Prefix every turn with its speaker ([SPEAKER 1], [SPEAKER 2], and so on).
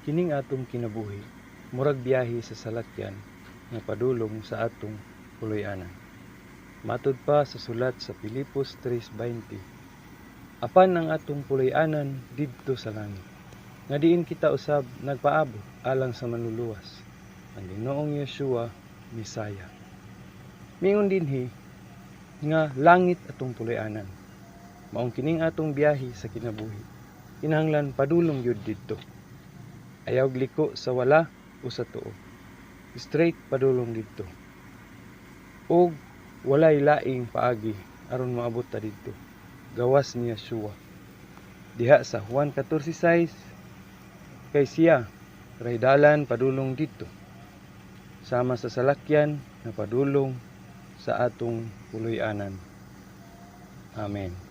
[SPEAKER 1] Kining atong kinabuhi murag biyahe sa salakyan nga padulong sa atong puloy-anan. Matud pa sa sulat sa Pilipos 3:20, apan ang atong puloy-anan didto sa langit, nga diin kita usab nagpaabot alang sa manluluwas, ang Ginoong Yeshua Mesaya. Miingon dinhi nga langit atong puloy-anan. Maong kining atong biyahe sa kinabuhi kinahanglan padulong gyud didto. Ayaw liko sa wala o sa tuo. Straight padulong didto. Og walay laing paagi aron moabot ta didto gawas ni Yeshua. Diha sa Juan 14:6, kay siya ray dalan padulong didto, sama sa salakyan na padulong sa atong puloy-anan. Amen.